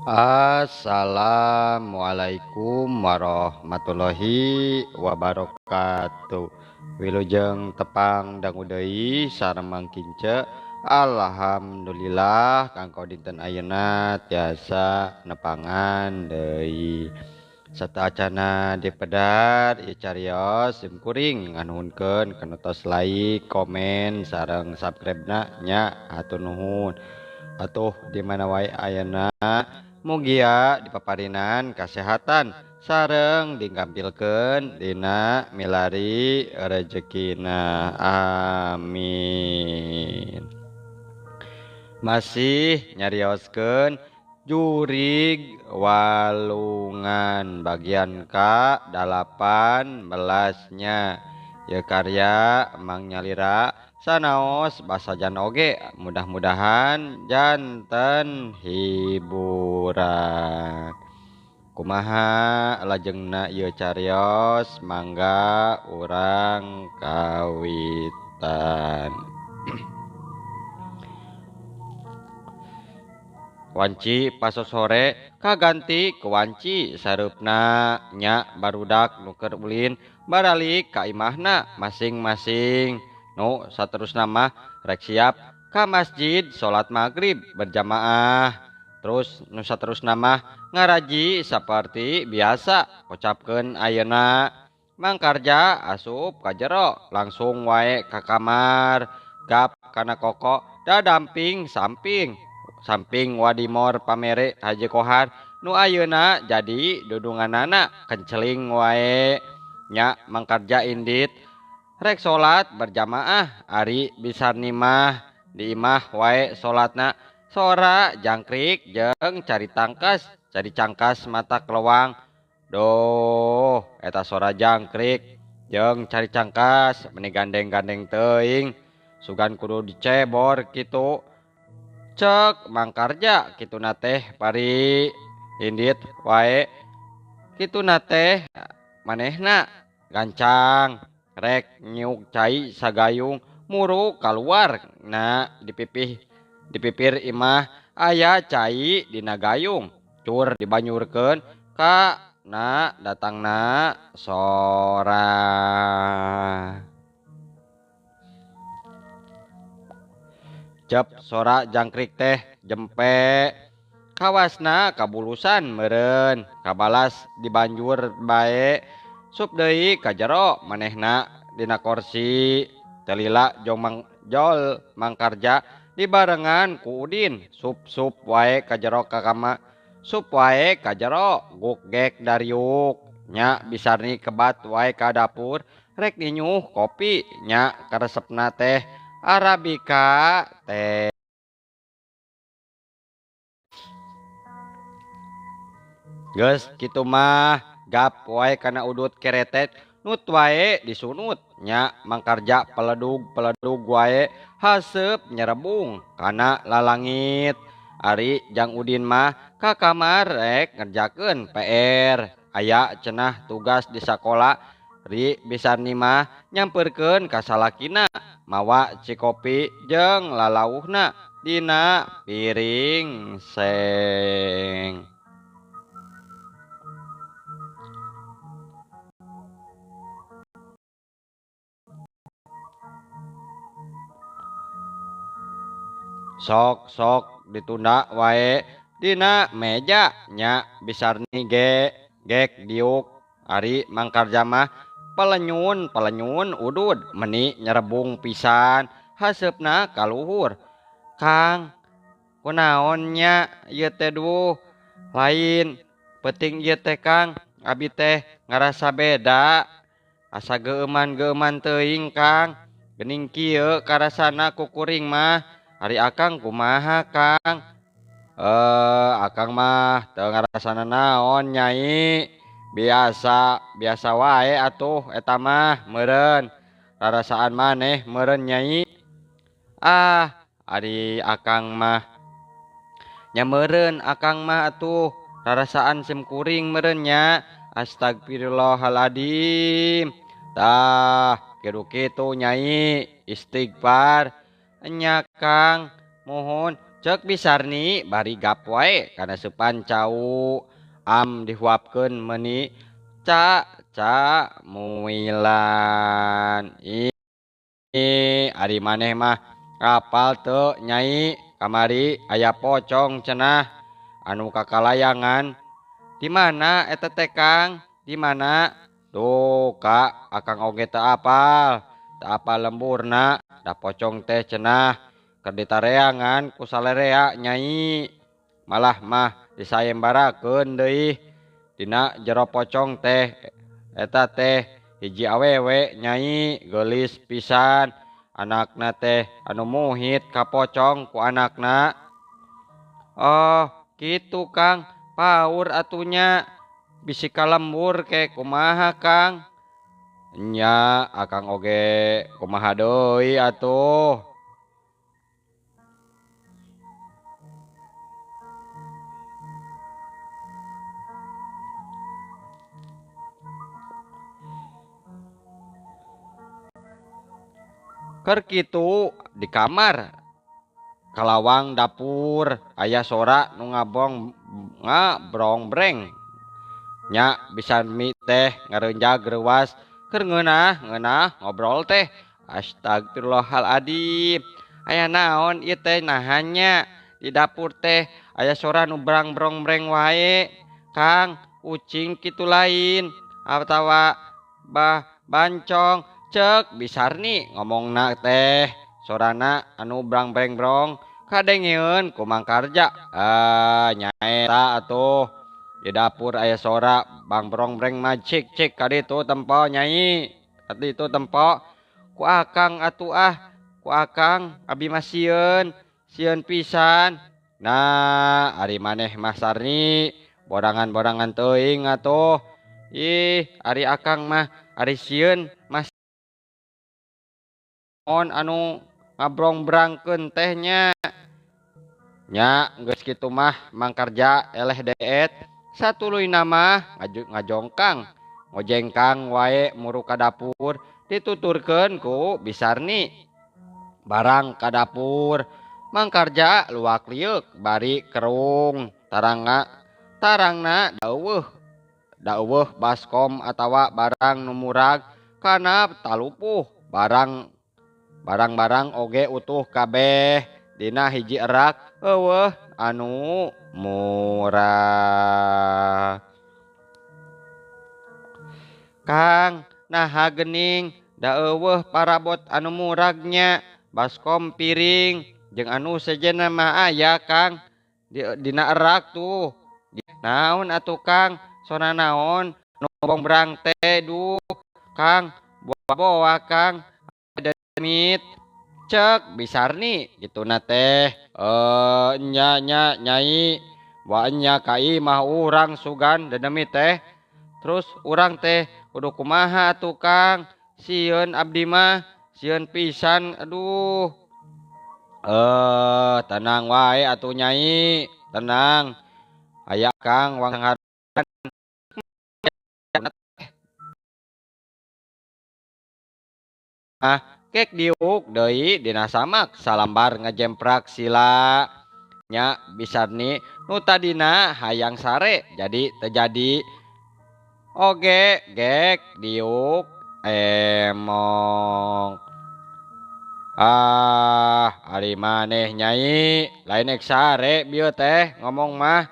Assalamualaikum warahmatullahi wabarakatuh. Wilujeng tepang dangu deui sareng Mang Kince. Alhamdulillah kanggo dinten ayeuna tiasa nepangan deui. Sateuacana dipedar ieu carios sim kuring nganuhunkeun kana tos like, komen, sareng subscribe-na nya hatur nuhun. Atuh di mana wae ayeuna mugia dipaparinan kasehatan sareng digampilkeun dina milari rejekina, amin. Masih nyarioskeun jurig walungan bagian ka 18 nya ieu karya Mang Nyalira sanaos basajan oge mudah-mudahan janten hiburan. Kumaha lajengna ieu carios mangga urang kawitan. Wanci pasosore kaganti ku wanci sareupna nya barudak nu keur ulin baralik ka imahna masing-masing. Nu saterusna mah rek siap ka masjid salat magrib berjamaah. Terus nu saterusna mah ngaraji saperti biasa kocapkeun ayeuna. Mangkarja asup ka jero langsung wae ka kamar gap kana koko dadamping samping. Samping wadimor pamere Haji Kohar nu ayeuna jadi dudunganana kenceling wae nya mangkarja indit rek salat berjamaah ari Bisarni mah di imah wae salatna sora jangkrik jeung cari tangkas cari cangkas mata kelewang. Doh eta sora jangkrik jeung cari cangkas meni gandeng-gandeng teuing sugan kudu dicebor kitu. Cek mangkarja kituna teh pari indit wae kituna teh manehna gancang rek nyiuk cai sagayung muruk kaluar na dipipih dipipir imah aya cai dina gayung cur dibanyurkeun ka na datangna sora. Cep sora jangkrik teh jempe kawasna kabulusan meureun kabalas dibanjur bae sup deui ka jero manehna dina korsi telila jong mang jol mangkarja dibarengan ku Udin sup-sup wae ka jero ka kama sup wae ka jero guk gek dariuk nya Bisarni kebat wae ka dapur rek ninyuh kopi nya karesepna teh Arabika teh. Geus kitu mah gap wae kana udut keretet nut wae disunut nya mangkarja peledug-peledug wae haseup nyerebung kana lalangit. Ari Jang Udin mah ka kamar rek ngerjakeun PR aya cenah tugas di sakola. Ri Bisarni mah nyamperkeun ka salakina mawa cikopi jeung lalauhna dina piring seng. Sok-sok ditunda wae dina meja nya Bisarni ge gek diuk. Ari mangkarja mah pelenyun pelenyun udud meni nyerebung pisan haseupna kaluhur. Kang kunaon nya ieu teh duh lain penting ieu teh Kang abi teh ngarasa beda asa geueuman-geueuman teuing Kang geuning kieu karasana ku kuring mah. Ari akang kumaha Kang? Akang mah teu ngarasana naon nyai biasa biasa wae atuh eta mah meureun rarasaan maneh meureun nyai. Ah ari akang mah nya meureun akang mah atuh rarasaan sim kuring meureun nya. Astagfirullahaladzim. Tah kitu kitu nyai istighfar nya Kang muhun Cek Bisarni bari gap wae kana seupan cau am dihuapkeun meuni ca ca muilan. Ih, ari maneh mah apal teu Nyai kamari aya pocong cenah anu kakalayangan. Di mana eta teh Kang? Di mana? Duh Kak, akang oge teu apal. Teu apal lemburna, da pocong teh cenah keur ditareangan ku salerea Nyai. Malah mah disayembarakeun deui dina jero pocong teh eta teh hiji awewe Nyai geulis pisan. Anakna teh anu muhit ka pocong ku anakna. Oh, kitu Kang. Paur atunya bisi ka lembur ke kumaha Kang? Nya akang oge kumaha deui atuh. Keur kitu di kamar kalawang dapur aya sora nu ngabong ngabrongbreng. Nya Bisarni teh ngareunjag reuwas keur ngeunah-ngeunah ngobrol teh. Astagfirullahaladzim. Aya naon ieu teh nahannya di dapur teh aya sora nu brang-brongbreng wae. Kang, kucing kitu lain atawa bah bancong. Cek Bisarni ngomongna teh sorana anu brang-breng-brong kadengeun ku Mang Karja. Ah, nyaeta atuh di dapur aya sora bang brong-breng mah cik cik kaditu tempo Nyai. Kaditu tempo ku akang atuh ah, ku akang abi mah sieun, sieun pisan. Nah, ari maneh mah Sarni borangan-borangan teuing atuh. Ih, ari akang mah ari sieun mah on anu ngabrongbrangkeun teh nya. Nya geus kitu mah Mang Karja eleh deet satuluyna mah ngajongkang ngojengkang wae muru ka dapur dituturkeun ku Bisarni. Barang ka dapur Mang Karja luak lieuk bari kerung tarangna tarangna daueuh daueuh baskom atawa barang nu murag kana talupuh barang barang-barang oge utuh kabeh dina hiji erak eueuh anu murah. Kang, naha geuning da eueuh parabot anu muragnya baskom piring jeung anu sejenna mah aya Kang dina erak tuh. Naon atuh Kang? Sona naon nu bongbrang teh duh Kang, boa-boa Kang. Mit cek Bisarni gituna teh. Nya nya Nyai wa nya ka imah urang sugan dedemi teh. Terus urang teh kudu kumaha atuh Kang? Sieun abdi mah, sieun pisan aduh. Tenang wae atuh Nyai, tenang. Aya Kang wang ah kek diuk deui dina samak salambar ngajemprak sila. Nya Bisarni nu tadina hayang sare jadi terjadi oge gek diuk emong. Ah, ari maneh Nyai lain ek sare bieu teh ngomong mah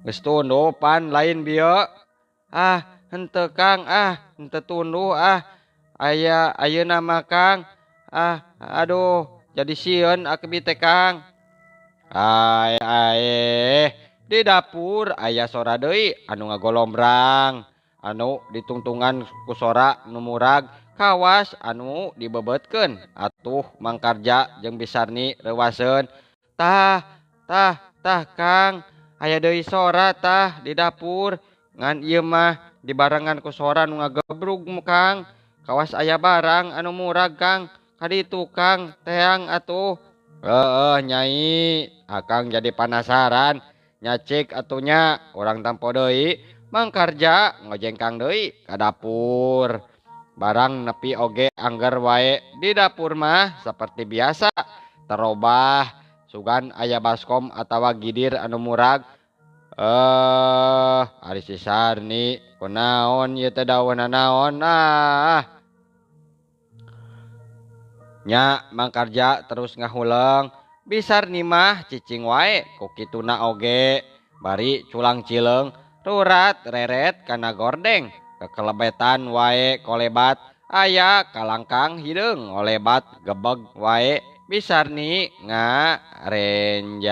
geus tundupan lain bieu. Ah, henteu Kang, ah henteu tunduh ah. Aya ayeuna mah Kang. Ah, aduh, jadi sieun abi teh Kang. Ae ae, di dapur aya sora deui anu ngagolombrang, anu ditungtungan ku sora nu murag kawas anu dibebetkeun. Atuh Mang Karja jeung Bisarni reuwaseun. Tah, tah, tah Kang, aya deui sora tah di dapur. Ngan ieu mah dibarengan ku sora nu ngagebrug Kang. Kawas aya barang anu murag Kang, kaditu Kang, teang atuh. Heeh Nyai, akang jadi penasaran. Nyacik atunya urang tampo deui. Mang Karja ngojengkang deui ka dapur. Barang nepi oge angger wae di dapur mah seperti biasa terobah. Sugan aya baskom atawa gidir anu murag. Ari si Sarni kunaon ieu teh daweuna naon ah. Nya Mang Karja terus ngahuleng. Bi Sarni mah cicing wae ku kituna oge. Bari culang cileung rurat reret kana gordeng. Kekelebetan wae kolebat aya kalangkang hideung ngolebat gebeg wae Bi Sarni ngarenjag.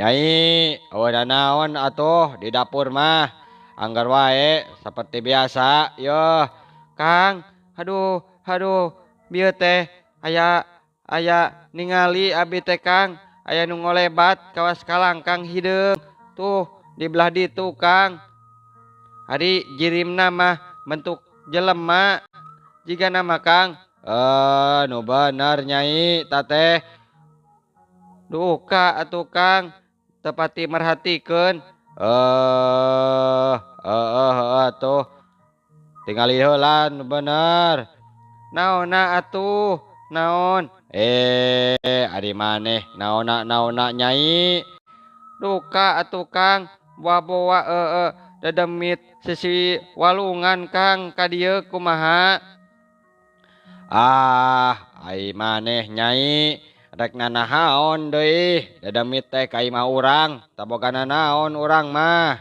Nyai eueuh naon atuh di dapur mah anggar wae seperti biasa yeuh. Kang, aduh aduh bieu teh aya aya ningali abi teh Kang, aya nu ngolebat kawas kalangkang hideung tuh di belah ditu Kang. Ari jirimna mah bentuk jelema jigana mah Kang. Nu bener nyai tateh. Duka atuh Kang, tepati merhatikeun. Atuh tingali heula nu bener. Naonna atuh, naon? Ari maneh naonna naonna nyai. Duka atuh Kang, boa-boa dedemit sisi walungan Kang ka dieu kumaha? Ah, ai maneh nyai rek nanahaon deui dedemit teh ka imah urang, teu boga nanaon urang mah.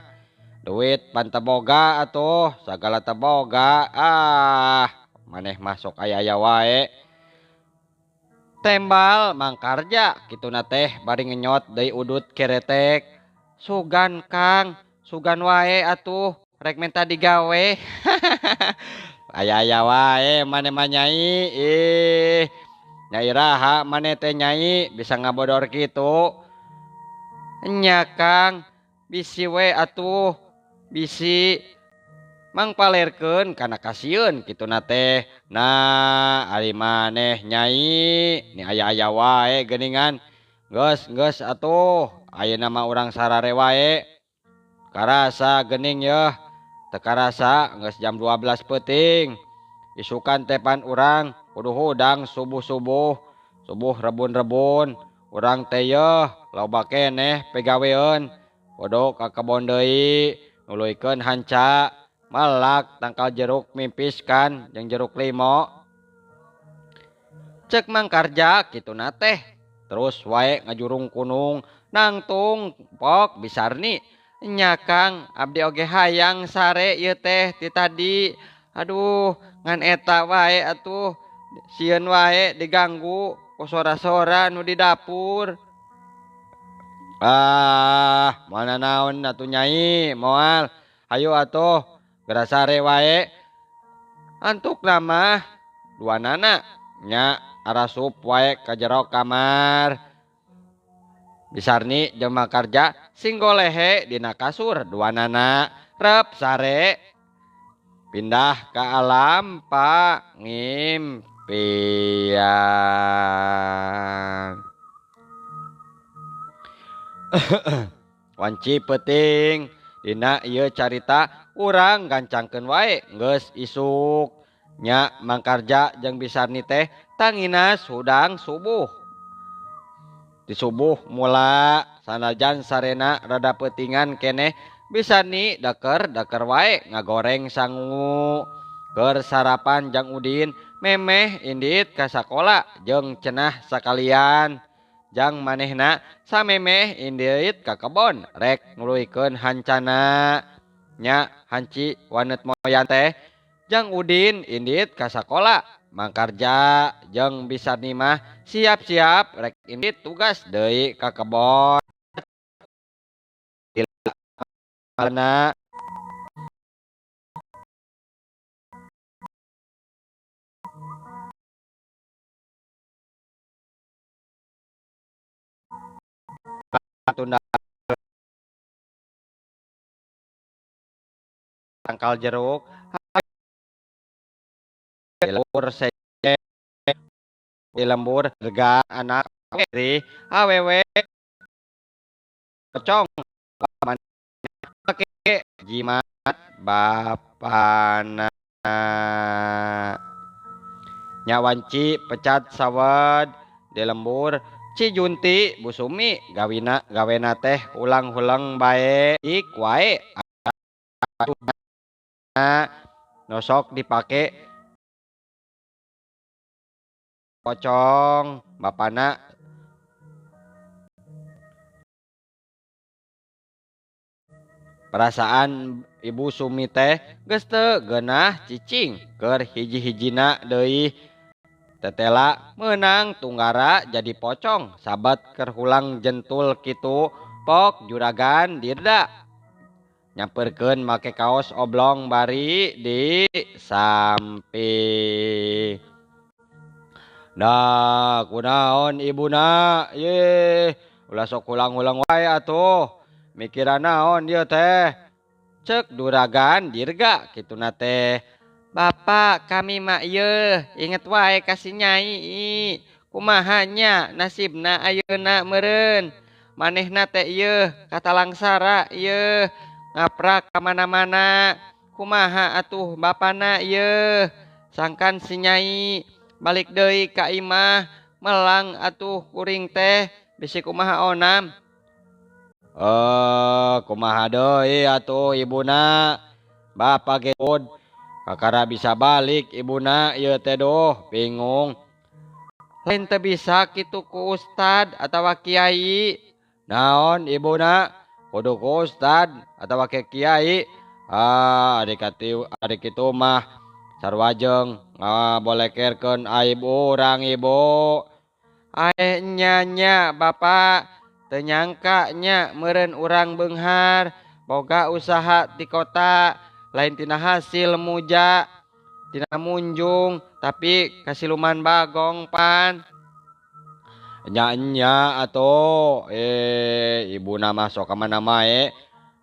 Duit pan teu boga atuh, sagala teu boga. Ah, maneh mah sok aya-aya wae. Tembal Mang Karja kituna teh bari ngenyot deui udut keretek. Sugan Kang, sugan wae atuh rek menta digawe. Aya-aya wae maneh mah nyai. Ih, nyai raha maneh teh nyai bisa ngabodor kitu. Nya Kang, bisi we atuh, bisi mangpalerkeun kana kasieun kituna teh. Nah, ari maneh nyai, ni aya-aya wae geuningan. Geus geus atuh, ayeuna mah urang sarare wae. Karasa geuning yeuh, teu karasa geus jam 12 peuting. Isukan teh pan urang kudu hudang subuh-subuh, subuh rebun-rebun. Urang teh yeuh loba keneh pigaweun. Kudu ka kebon deui, nuluykeun hanca, melak tangkal jeruk mimpiskan jeung jeruk limo. Cek Mang Karja kituna teh, terus wae ngajurung kunung nangtung pok Bi Sarni. Nya Kang, abdi oge hayang sare ieu teh ti tadi. Aduh, ngan eta wae atuh sieun wae diganggu ku sora-sora nu di dapur. Ah, moal nanaon atuh nyai, moal. Hayu atuh geura sare wae. Antukna mah duanana nya arasup wae ka jero kamar. Bi Sarni jeung Mang Karja singgolehe dina kasur duanana rep sare. Pindah ka alam pangimpian. Wanci peuting dina ieu carita urang gancangkeun wae geus isuk. Nya Mang Karja jeung Bi Sarni teh tanginas hudang subuh. Di subuh mula sanajan sarena rada peutingan keneh Bi Sarni deker deker wae ngagoreng sangu. Keur sarapan jang Udin memeh indit ka sakola jeung cenah sakalian. Jang manehna samemeh indit ka kebon rek nuluykeun hancana. Nya hanci wanet moyan teh jang Udin indit ka sakola. Mang Karja jeung Bi Sarni mah siap-siap rek indit tugas deui ka kebon. Tunda tangkal jeruk lembur lembur harga anak awewe pocong make jimat bapana. Nya wanci pecat sawed Di lembur Cijunti Bu Sumi gawina gawena teh ulang-ulang bae ik wae nosok dipake pocong bapana perasaan Ibu Sumi teh geus teu geunah cicing keur hiji-hijina deui tetela meunang tunggara jadi pocong sabat keur hulang jentul kitu pok juragan dirda nyamperkeun make kaos oblong bari di samping. Nah kunaon ibuna ye ulah sok hulang-hulang wae atuh mikiran naon ieu teh cek duragan dirga kituna teh. Bapak kami mah ieu inget wae ka si Nyai kumaha nya nasibna ayeuna meureun manehna teh ieu katalangsara ieu ngaprak ka mana-mana kumaha atuh bapana ieu sangkan si Nyai balik deui ka imah melang atuh kuring teh bisi kumaha onam. Kumaha deui atuh ibuna bapak ge kakara bisa balik ibuna ieu teh doh bingung lain teu bisa kitu ku ustad atawa kiai naon ibuna kudu ku ustad atawa ke kiai adik kitu mah sarua jeung ngabolekerkeun aib urang ibu. Aeh nya nya bapak teu nyangka nya meureun urang beunghar boga usaha di kota lain tina hasil muja tina munjung tapi kasiluman bagong pan. Nya nya atuh ibuna mah sok ka mana mae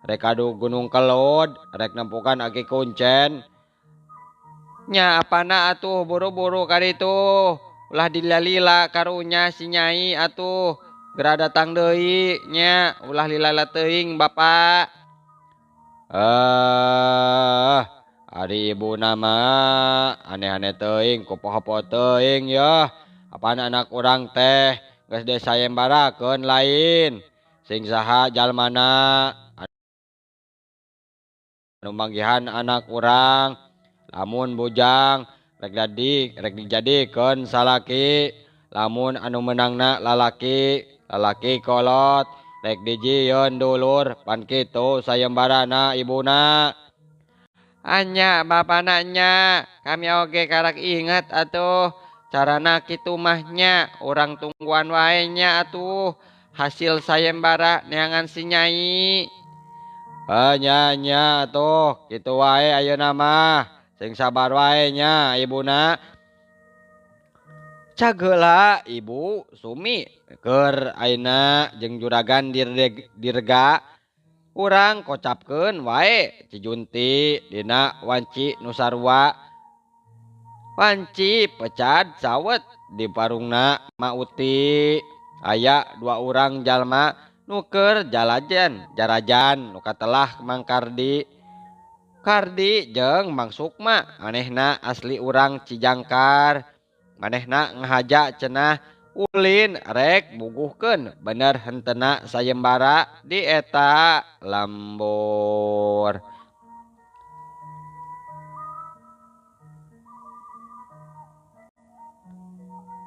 rek adu Gunung Kelud rek nempukan aki kuncen nya apana atuh buru-buru ka ditu ulah dilila karunya si Nyai atuh geura datang deui nya ulah lila teuing bapak. Ari ibuna mah aneh-aneh teuing kupoho-poho teuing yeuh apaan anak urang teh geus disayembarakeun lain sing saha jalmana anu manggihan anak urang lamun bujang rek dijadikeun salaki lamun anu meunangna lalaki lalaki kolot rek dijieun dulur pan kitu sayembarana ibuna. Anya bapana nya kami oge karak inget atuh carana kitu mah nya urang tungguan wae nya atuh hasil sayembara neangan si Nyai. Nya nya atuh kitu wae ayeuna mah sing sabar wae nya ibuna. Cageula Ibu Sumi keur ayeuna jeung juragan dirga urang kocapkeun wae Cijunti dina wanci nu sarua wanci pecad sawet di parungna Ma Uti aya dua urang jalma nu keur jalajan jarajan nu katelah Mang Kardi Kardi jeung Mang Sukma manehna asli urang Cijangkar manehna ngahaja cenah ulin rek buguhkeun bener hentena sayembara di eta lembur.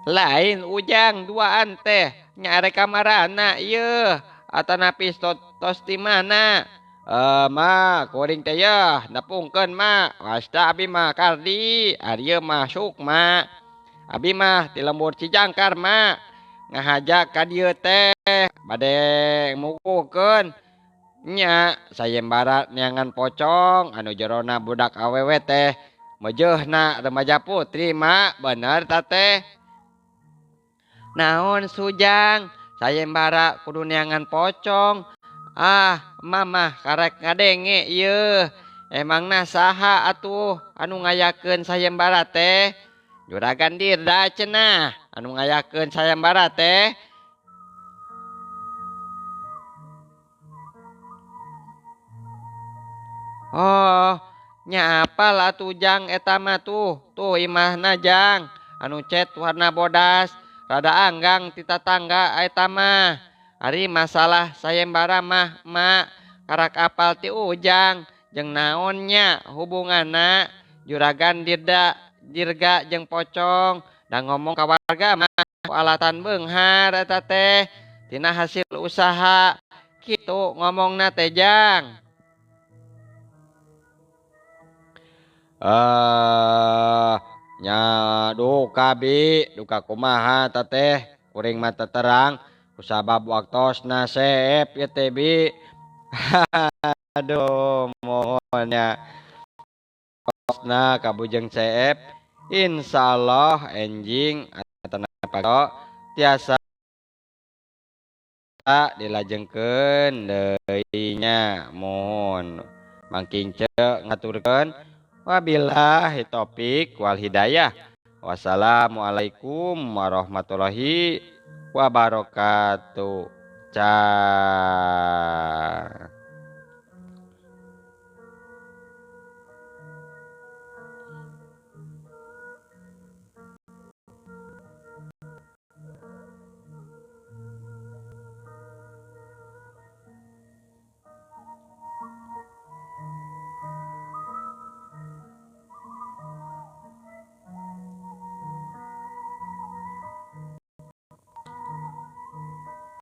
Lain ujang duaan teh nyarek kamarana ieu atanapi tos ti mana? Ma kuring teh yeuh nepungkeun ma wasta abi mah Kardi ari ieu mah Sukma abi mah ti lembur Cijangkar ma ngahaja ka dieu teh bade muguhkeun nya sayembara neangan pocong anu jerona budak awewe teh mejeuhna remaja putri ma bener ta teh. Naon sujang sayembara kudu neangan pocong ah mamah karek ngadenge ieu emangna saha atuh anu ngayakeun sayembara teh juragan dirda cenah anu ngayakeun sayembara teh. Oh nya apal atuh jang eta mah tuh tuh imahna jang anu cet warna bodas Rada anggang ti tatangga eta mah. Ari masalah sayembara mah emak karak apal ti Ujang jeung naon nya hubunganna juragan dirda dirga jeung pocong da ngomong ka warga mah alatan beunghar eta teh tina hasil usaha kitu ngomongna teh Jang. Nya duka bi, duka kumaha ta teh kuring mah teu terang kusabab waktosna seep ieu teh bi. Aduh mohon nya waktosna kabujeng seep insyaallah enjing atanapi tiasa dilajengkeun deui nya mohon mangking ce ngaturkeun wabillahi taufik wal hidayah. Wassalamualaikum warahmatullahi wabarakatuh. Cang.